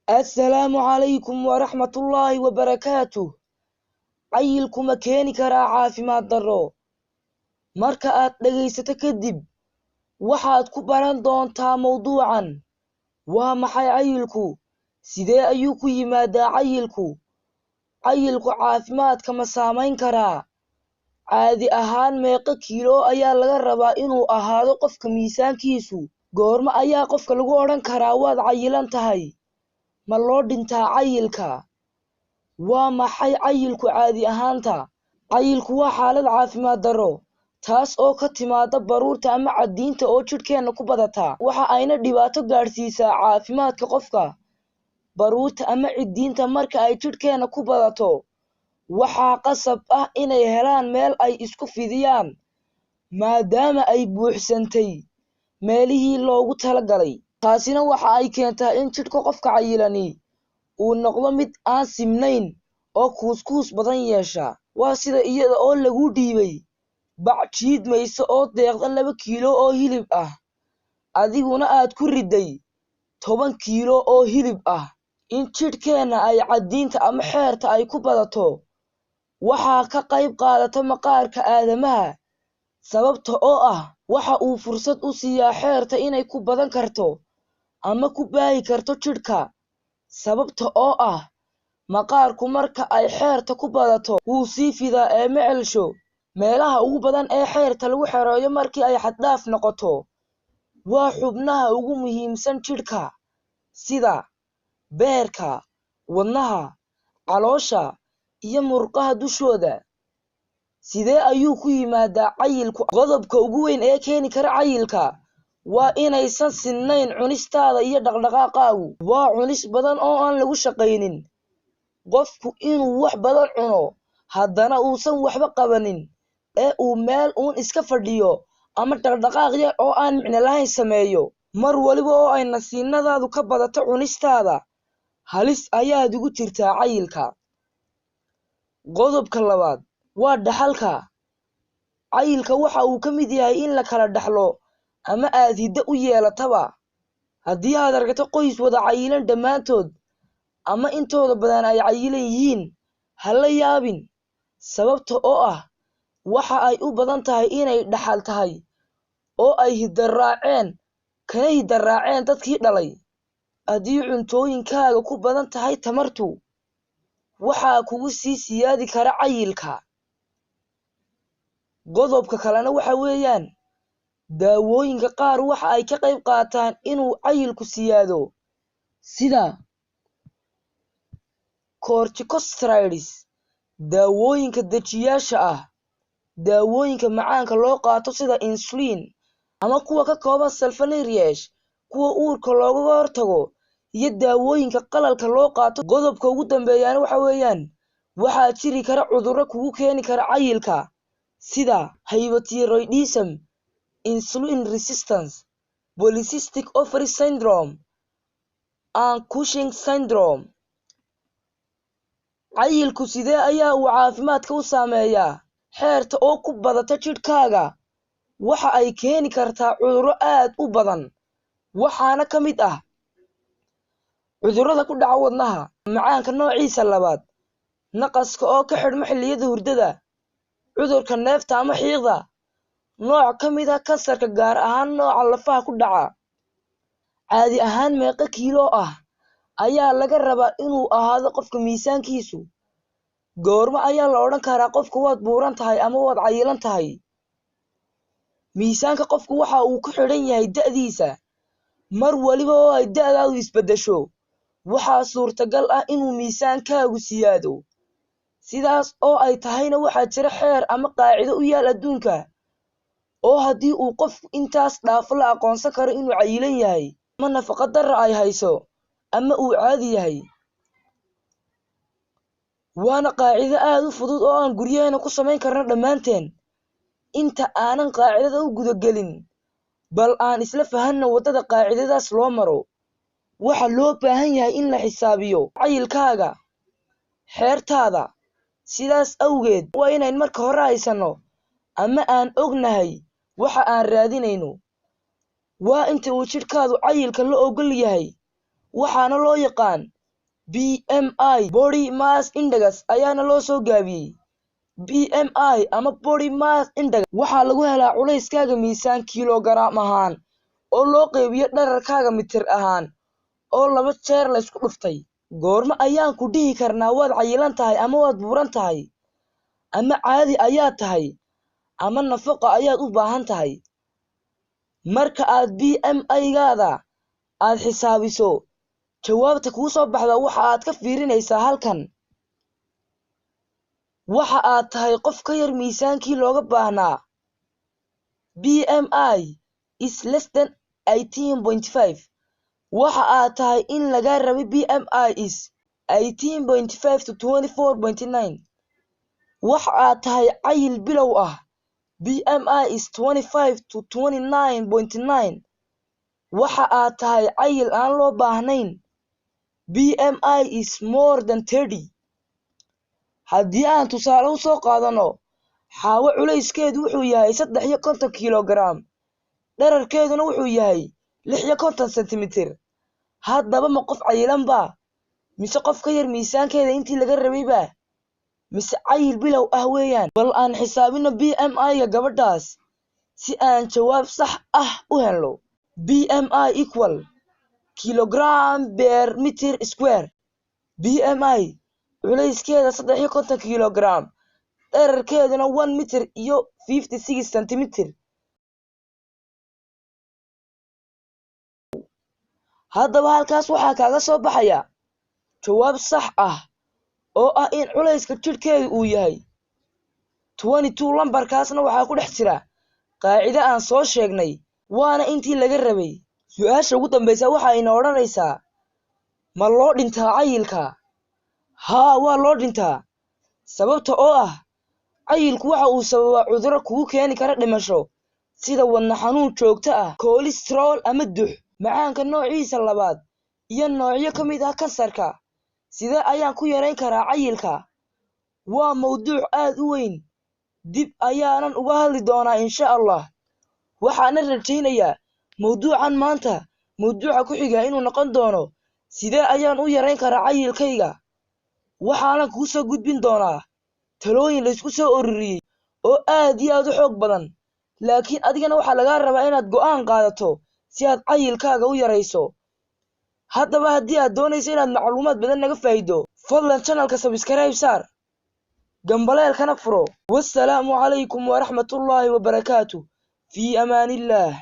Assalaamu calaykum waraxmatullaahi wabarakaatuh. Cayilku ma keeni karaa caafimaad darro? Marka aad dhegaysato kadib, waxaad ku baran doontaa mowduucan. Waa maxay cayilku? Sidee ayuu ku yimaadaa cayilku? Cayilku caafimaadka ma saamayn karaa? Caadi ahaan meeqa kiilo ayaa laga rabaa inuu ahaado qofka miisaankiisu? Goorma ayaa qofka lagu odhan karaa waad cayilan tahay? Ma loo dhintaa cayilka? Waa maxay cayilku caadi ahaanta? Cayilku waa xaalad caafimaad darro, taas oo ka timaada baruurta ama cadiinta oo jidhkeena ku badata. Waxa ayna dhibaato gaadhsiisaa caafimaadka qofka. Baruurta ama cidiinta marka ay jidhkeena ku badato, waxaa qasab ah inay helaan meel ay isku fidiyaan, maadaama ay buuxsantay meelihii loogu talagalay. Taasina waxa ay keentaa in jidhka qofka cayilani uu noqdo mid aan simnayn oo kuuskuus badan yeesha. Waa sida iyada oo lagu dhiibay bac jiidmaysa oo deeqda 2 kiilo oo hilib ah, adiguna aad ku riday 10 kiilo oo hilib ah. In jidhkeena ay cadiinta ama xeerta ay ku badato waxaa ka qayb qaadata maqaarka aadamaha, sababta oo ah waxa uu fursad u siiyaa xeerta inay ku badan karto ama ku baahi karto jidhka, sababta oo ah maqaarku marka ay xeerta ku badato wuu sii fidaa ee ma celsho. Meelaha ugu badan ee xeerta lagu xereeyo markii ay xad dhaaf noqoto waa xubnaha ugu muhiimsan jidhka, sida beerka, wadnaha, caloosha iyo murqaha dushooda. Sidee ayuu ku yimaadaa cayilku? Qodobka ugu weyn ee keeni kara cayilka waa inaysan sinnayn cunistaada iyo dhaqdhaqaaqaagu. Waa cunis badan oo aan lagu shaqaynin. Qofku inuu wax badan cuno haddana uusan waxba qabanin ee uu meel uun iska fadhiyo ama dhaqdhaqaaq yar oo aan micno lahayn sameeyo. Mar waliba oo ay nasiinadaadu ka badato cunistaada, halis ayaad ugu jirtaa cayilka. Qodobka labaad waa dhaxalka. Cayilka waxa uu ka mid yahay in la kala dhaxlo ama aad hiddo u yeelataba. Haddii aad aragto qoys wada cayilan dhammaantood ama intooda badan ay cayilan yihiin, ha la yaabin, sababta oo ah waxa ay u badan tahay inay dhaxal tahay oo ay hiddo raaceen kana hiddo raaceen dadkii dhalay. Haddii cuntooyinkaaga ku badan tahay tamartu, waxaa kugu sii siyaadi kara cayilka. Qodobka kalena waxa weeyaan, daawooyinka qaar waxa ay ka qayb qaataan inuu cayilku siyaado, sida corticosteroids, daawooyinka dejiyaasha ah, daawooyinka macaanka loo qaato sida insulin ama kuwa ka kooban sulfonylureas, kuwa uurka looga hortago, iyo daawooyinka qalalka loo qaato. Qodobka ugu dambeeyana waxa weeyaan, waxaa jiri kara cudurro kugu keeni kara cayilka, sida hypothyroidism, insulin resistance, polycystic ovary syndrome, and Cushing syndrome. Cayilku sidee ayaa uu caafimaadka u saameeyaa? Xeerta oo ku badata jidhkaaga waxa ay keeni kartaa cudurro aad u badan, waxaana ka mid ah cudurrada ku dhaca wadnaha, macaanka noociisa labaad, naqaska oo ka xidhma xilliyada hurdada, cudurka neefta ama xiiqda, nooc ka mid ah kansarka gaar ahaan nooca lafaha ku dhaca. Caadi ahaan meeqa kiilo ah ayaa laga rabaa inuu ahaado qofka miisaankiisu? Goorma ayaa la odhan karaa qofka waad buuran tahay ama waad cayilan tahay? Miisaanka qofku waxa uu ku xidhan yahay da'diisa. Mar waliba oo ay da'daadu isbeddesho, waxaa suurtagal ah inuu miisaankaagu siyaado. Sidaas oo ay tahayna waxaa jira xeer ama qaacido u yaal adduunka oo haddii uu qofku intaas dhaafo la aqoonsan karo inuu cayilan yahay ama nafaqo darro ay hayso ama uu caadi yahay. Waana qaacido aad u fudud oo aan guryaheena ku samayn karno dhammaanteen. Inta aanan qaacidada u gudagelin, bal aan isla fahanno waddada qaacidadaas loo maro. Waxa loo baahan yahay in la xisaabiyo cayilkaaga, xeertaada. Sidaas awgeed waa inayn marka hore haysanno ama aan ognahay waxa aan raadinayno. Waa inta uu jidhkaadu cayilka la ogol yahay, waxaana loo yaqaan BMI, Body Mass Index, ayaana loo soo gaabiyey. BMI ama Body Mass Index waxaa lagu helaa culayskaaga miisaan kiilogaraam ahaan oo loo qaybiyo dhererkaaga mitir ahaan oo 2 jeer la isku dhuftay. Goorma ayaan ku dhihi karnaa waad cayilan tahay ama waad buuran tahay, ama caadi ayaad tahay, ama nafaqo ayaad u baahan tahay? Marka aad BMI-gaada aad xisaabiso, jawaabta kuu soo baxda waxa aad ka fiirinaysaa halkan. Waxa aad tahay qof ka yar miisaankii looga baahnaa. BMI is less than 18.5. Waxa aad tahay in laga rabay BMI is 18.5 to 24.9. Waxa aad tahay cayil bilow ah. BMI is 25 to 29.9. Waxa aad tahay cayil aan loo baahnayn. BMI is more than 30. Haddii aan tusaale u soo qaadano, Xaawo culayskeedu wuxuu yahay 53 kiilogaraam, dhererkeeduna wuxuu yahay 56 sentimitir. Haddaba ma qof cayilan ba, mise qof ka yar miisaankeeda intii laga rabay ba, mise cayil bilow ah weeyaan? Bal aan xisaabino BMI-ga gabadhaas si aan jawaab sax ah u helno. BMI equal kilogram per meter square. BMI culayskeeda 53 kiilogaraam, dhererkeeduna 1 mitir iyo 56 sentimitir. Haddaba halkaas waxaa kaaga soo baxaya jawaab sax ah oo ah in culayska jidhkeedu uu yahay 22. Lambarkaasna waxaa ku dhex jira qaacido aan soo sheegnay, waana intii laga rabay. Su-aasha ugu dambaysa waxa ayna odhanaysaa, ma loo dhintaa cayilka? Haa, waa loo dhintaa, sababta oo ah cayilku waxa uu sababaa cudurro kugu keeni kara dhimasho, sida wadne xanuun joogto ah, kolesterol ama dux, macaanka noociisa labaad, iyo noocyo ka mid ah kansarka. Sidee ayaan ku yarayn karaa cayilka? Waa mowduuc aad u weyn, dib ayaanan uga hadli doonaa insha Allah. Waxaana rajaynayaa mowduucan maanta mowduuca ku xiga inuu noqon doono sidee ayaan u yarayn karaa cayilkayga. Waxaanan kuu soo gudbin doonaa talooyin la isku soo ururiyey oo aad iyo aad u xoog badan, laakiin adigana waxaa lagaa rabaa inaad go'aan qaadato si aad cayilkaaga u yarayso. Haddaba haddii aad doonayso inaad macluumaad badan naga faa'iido, fadlan channelka subscribe saar, gambaleelkana furo. Wassalaamu calaykum waraxmatullaahi wabarakaatu. Fii amaanillaah.